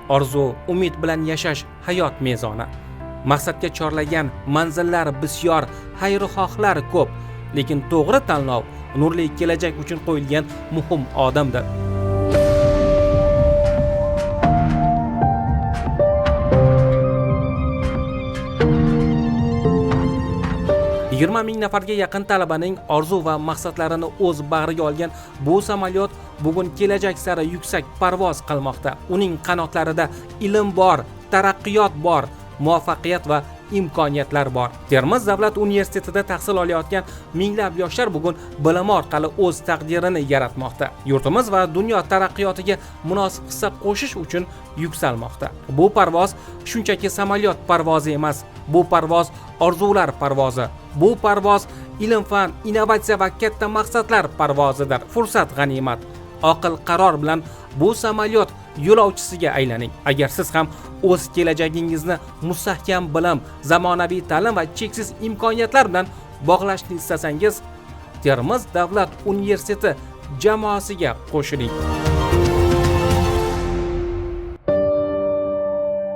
Orzu, umid bilan yashash hayot mezoni. Maqsadga chorlagan manzillar bisyor, xayrixohlar ko'p, lekin to'g'ri tanlov nurli kelajak uchun qo'yilgan muhim odamdir. Yigirma ming nafarga yaqin talabaning orzu va maqsadlarini o'z bag'riga olgan bu samolyot bugun kelajak sari yuksak parvoz qilmoqda. Uning qanotlarida ilm bor, taraqqiyot bor, muvaffaqiyat va imkoniyatlar bor. Termiz davlat universitetida tahsil olayotgan minglab yoshlar bugun bilim orqali o'z taqdirini yaratmoqda. Yurtimiz va dunyo taraqqiyotiga munosib hissa qo'shish uchun yuksalmoqda. Bu parvoz shunchaki samolyot parvozi emas, bu parvoz orzular parvozi. Bu parvoz ilm-fan, innovatsiya va katta maqsadlar parvozidir. Fursat g'animat. Oqil qaror bilan bu samolyot yo'lovchisiga aylaning. Agar siz ham o'z kelajagingizni mustahkam bilim, zamonaviy ta'lim va cheksiz imkoniyatlar bilan bog'lashni istasangiz, Termiz davlat universiteti jamoasiga qo'shiling.